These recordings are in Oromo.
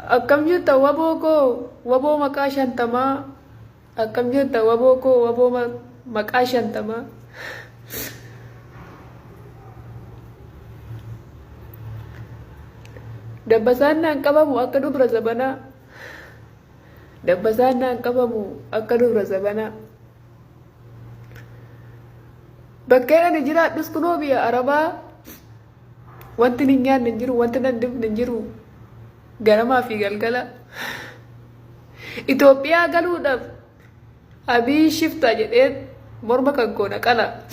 Akkam jirta waboo koo waboo maqaa shantamaa akkam jirta waboo koo waboo maqaa shantamaa. Dabbasaan naan qabamu akka dubra zabanaa. Dabbasaan naan qabamu akka dubra zabanaa. Bakkeen ani jiraadhus kunoo biyya Arabaa wanti hin nyaanne hin jiru, wanti nan dibne hin jiru. Ganamaa fi galgala. Itoophiyaa galuudhaaf Abiy shifta jedhee morma kan koo na qala.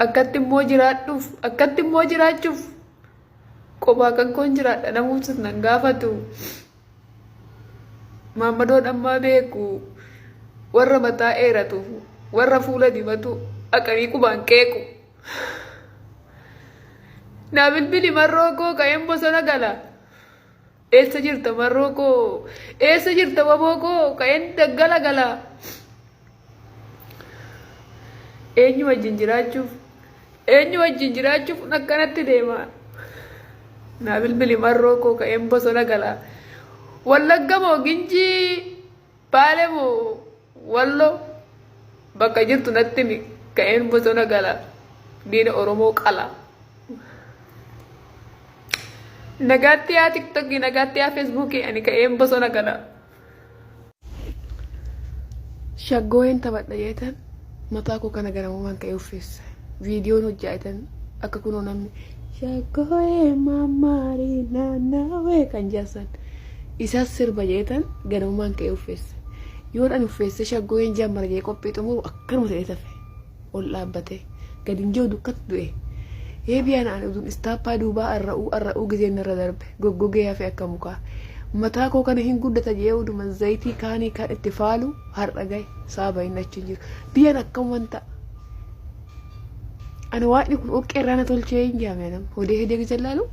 Akkatti immoo jiraadhuuf, akkatti immoo jiraachuuf kophaa kan koon jiraadha namuutis nan gaafatu. Maammadoon ammaa beeku warra mataa dheeratu warra fuula dibatu haqanii qubaan qeequ. Naa bilbili marroo koo ka'een bosona gala. Eessa jirta marroo koo? Eessa jirta waboo koo? Ka'een daggala gala. Eenyu wajjin jiraachuuf? Eenyu wajjin jiraachuuf akkanatti deema? Naa bilbili marroo koo ka'een bosona gala. Wallagga moo Ginjii Baale moo Wallo bakka jirtu natti himi ka'een bosona gala. Diina Oromoo qala. Nagaatti yaa tiktokii nagaatti yaa feesbuukii ani ka'een bosona gala. Shaggooyeen taphadha jeetan mataa koo kana ganamumaan ka'ee uffeesse. Viidiyoon hojjaatan akka kunoo namni shaggooyee maamaarii naannawee kan jedhan isas sirba jeetan ganamumaan ka'ee uffeesse. Yoon ani uffeesse shaggooyeen jammara jee qophii xumuru akkanuma ta'ee tafe ol dhaabbate gadi hin jiru dukkatti du'e. Eebiyaan ani utuun istaappaa duubaa arra'uu arra'uu gizeen narra darbe goggogee hafe akka mukaa. Mataa koo kana hin guddata jee uduma zayitii kaanii kan itti faalu har'a gahe saaba hin achi hin jiru. Biyyan akkamuman ta'a. Ani waaqni kun uqqee irraa na tolchee hin jaame anam. Hodee hedee gizee laalu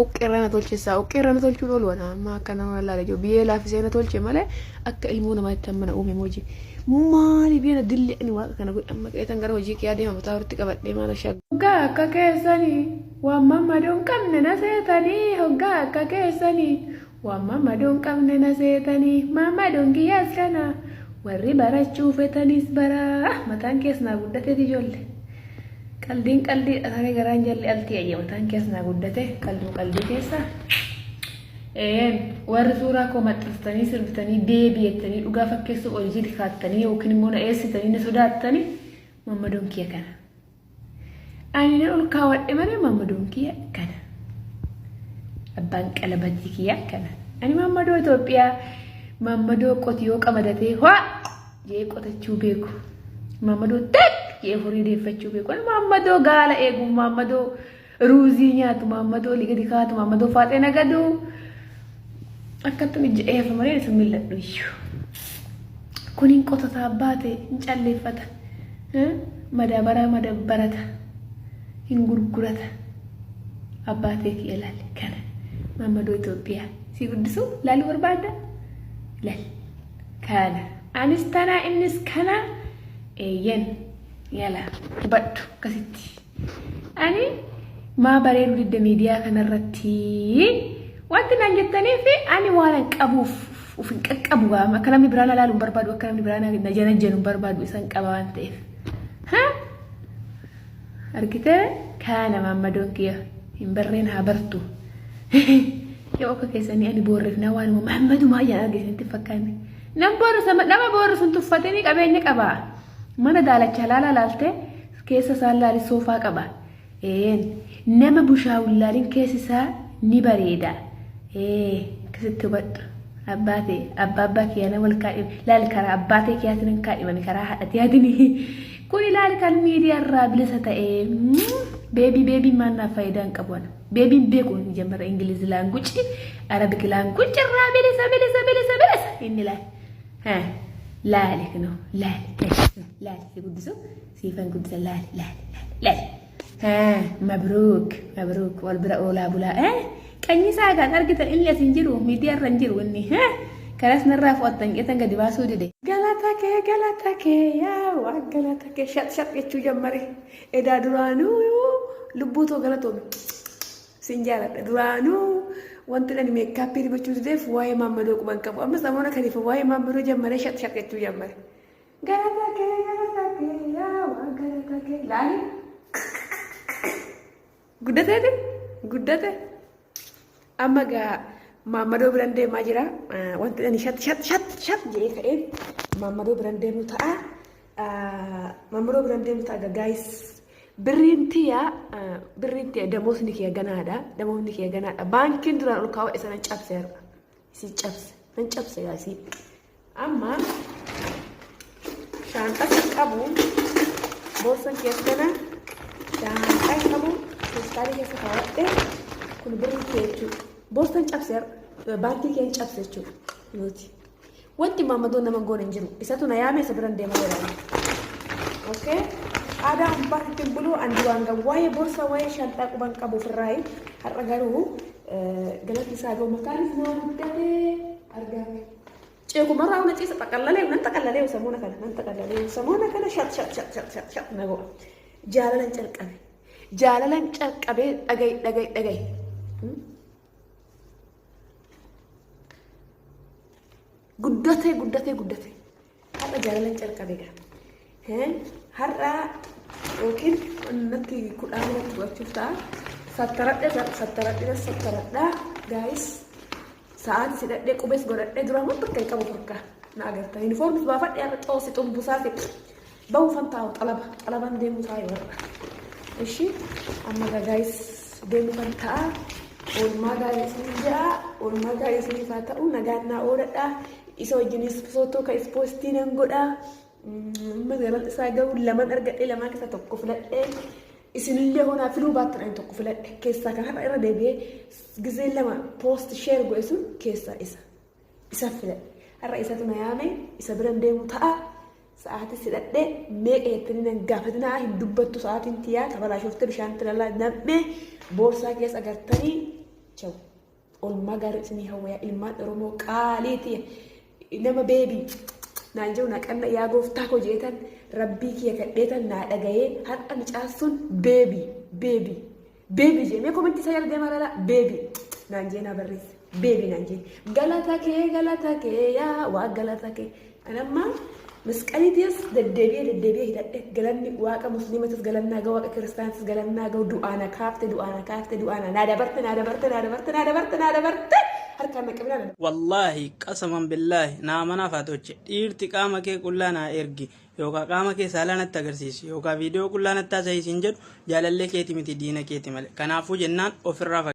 uqqee irraa na tolche isaa uqqee irraa na tolchuun oolu ana amma akka nama laala jiru biyyee laaffisee na tolche malee akka ilmoo namaatti amma na uume hojii. Maali biyya dilli ani waaqa kana godhe amma qeetan gara hojii kiyyaa deema mataa walitti qabadhee maal shag. Hoggaa akka keessanii waan mammadoon qabne na seetanii hoggaa akka keessanii waan mammadoon qabne na seetanii mammadoon kiyyaas kana warri barachuu fetanis baraa mataan kees naa guddateeti ijoollee. Qaldiin qaldii saree garaan jalli altii ayya mataan kees naa guddate qalduu qaldii keessa. Eeyyeen, warri suuraa koo maxxansitanii sirbitanii beebii jettanii dhugaa fakkeessuuf ol jili kaattanii yookiin immoo na eessitanii na sodaattanii mammadoon kiyya kana. Ani nan ol kaawwadhe malee mammadoon kiyya kana. Abbaan qalabatii kiyya kana. Ani mammadoo Itoophiyaa mammadoo qotiyoo qamadatee hoo jee qotachuu beeku. Mammadoo tek jee horii deeffachuu beeku. Ani mammadoo gaala eegu mammadoo Ruuzii nyaatu maammadoo olii gadi kaatu maammadoo faaxee nagadu akkattum ija eefa malee isin mil'adhu iyyuu. Kun hin qotataa baate hin calleeffata. Madaabaraa madabbarata hin gurgurata. Abbaa ta'e kiyya laali kana maammadoo Itoophiyaa si guddisu laaluu barbaadda laal kana anis tanaa innis kana eeyyan yala hubadhu akkasitti. Ani maa bareedu didde miidiyaa kanarratti wanti naan jettaniif ani waan hin qabuuf of hin qaqqabu gaama akka namni biraa na laalu hin barbaadu akka namni biraa na janajjanu hin barbaadu isan qaba waan ta'eef. Argitee kaana maammadoon kiyya hin barreen haa bartu. Yoo akka keessanii ani boorrifnaa waanuma maammadumaa ayyaana argisiisanitti fakkaanne. Nam boorrisa nama boorrisu hin tuffatanii qabeenya qabaa. Mana daalacha laalaa laaltee Keessa isaan laali soofaa qaba. Een nama bushaa'u hin laalin keessi isaa ni bareeda. Ee akkasitti hubadhu. Abbaa ta'e abbaa abbaa kiyyaa wal kaadhime laali karaa abbaa ta'e kiyyaatiin hin kaadhimame karaa haadha tiyaatiin. Kuni laali kan miidiyaa irraa bilisa ta'e beebii beebii maal naaf faayidaa hin qabu ana. Beebiin beeku hin jammara Ingiliz laanguci Arabik laanguci irraa bilisa bilisa bilisa bilisa inni laali. Laali kunoo laali laali si guddisu. Siifan guddisa laali laali laali laali. Mabruuk mabruuk wal bira oolaa bulaa. Qanyisaa kan argitan inni as hin jiru miidiyaa irra hin jiru inni. Kanas narraa fo'attan qeetan gadi baasuu dide. Galata kee galata kee yaa waan galata kee shat shat jechuu jammare. Edaa duraanuu lubbuu too galatoomi. Sin jaaladha. Duraanuu wanti ani makeup dibachuu dideef waa'ee maammadoo quban qabu. Amma samoona kaniif waa'ee maammadoo jammaree shat shat jechuu jammare. Galata kee, galata kee, yaa waan galata kee. Laali. Guddateeti? Guddate. Amma gaa maammadoo biran deemaa jira. Wanti ani shat shat shat shat jedhee ka'een maammadoo biran deemu ta'a. Maammadoo biran deemu ta'a, guys. Birriin tiyya damoosni kiyya ganaadha. Damoosni kiyya ganaadha. Baankiin duraan ol kaawwadhe sana cabse har'a. Isii cabse. Nan cabse yaa isii. Amma shaanxaa kan qabu boorsan keessa kana shaanxaa qabu feestaalii keessa kaawwadhe, kun birrii kee jechuudha. Boorsan cabse har'a. Baankii kee cabse jechuudha. Nuti. Wanti maammadoo nama goon hin jiru. Isatu na yaame, isa biran deema jedhama. Okay? Aadaa abbaan ittiin buluu an duraan gabu waa'ee boorsaa, waa'ee shaanxaa quban qabu ofirraayi. Har'a garuu galatni isaa gahu, mataanis naa guddatee argame. Ceekumarraa una ciisa xaqallalee nan xaqallalee samoona kana nan xaqallalee samoona kana shat shat shat shat shat shat na go'a. Jaalalan calqabe. Jaalalan calqabee, dhagayi, dhagayi, dhagayi. Guddatee, guddatee, guddatee. Har'a jaalalan calqabe gaa. Har'a yookiin natti kudhaan natti godhachuuf ta'a. Sattaradhe, sattaradhe, sattaradha. Guys, sa'aatii sidhadhee, qubees godhadhee, duraan waan bakka hin qabu furkaa. Na agarta. Yuunifoormis baafadhe har'a, xoosi xumbusaasi. Bahuufan taa'u, xalaba. Xalaban deemuu taa'e warra. Ishi amma gaa guys, deemuufan ta'a. Oolmaa gaarii isiniif ja'a. Oolmaa gaarii isiniif haa ta'u. Nagaan naa ooladha. Isa wajjinis footoo ka post nan godha. Amma galan isaa ga'u laman argadhee, lamaan keessaa tokko filadhee, isinillee honaa filuu baattan, ani tokko filadhe keessaa kan har'a irra deebi'ee gizee lama post share godhe sun keessaa isa filadhe. Har'a isatu na yaame, isa biran deemu ta'a. Sa'aatii sidhadhee meeqa jettanii nan gaafatinaa, hin dubbattu. Sa'aatiin tiyaa tabalaashoftee bishaan itti nam'ee boorsaa keessa agartanii chawu. Oolmaa gaarii isinii hawwayaa, ilmaan Oromoo qaalii tiya. Nama baby naan jiru naqanna yaa gooftaa koo jeetan rabbii kiyya kadheetan naa dhagayee. Har'a mucaan sun "Baby, baby, baby" jee. Mee comment isaa jala deemaa lala, "Baby" naan jee naa barreesse. "Baby" naan jee. Galata kee, galata kee, yaa waa galata kee. Anamma masqaliitis deddeebi'ee deddeebi'ee hidhadhe. Galanni waaqa musliimatis galannaa ga'u, waaqa kiristaanatis galannaa ga'u. Du'aana kaafte, du'aana kaafte, du'aana naa dabarte, naa dabarte, naa dabarte, naa dabarte, naa dabarte, harkaan na qabinaa. Wallaahi, qasaman billaahi, naa manaa faatoche, dhiirti qaama kee qullaa naa ergi yookaan qaama kee saalaa natti agarsiisi yookaan viidiyoo qullaa natti haasa'ii siin jedhu jaalallee keeti miti, diina keeti malee. Kanaafuu jennaan ofirraa.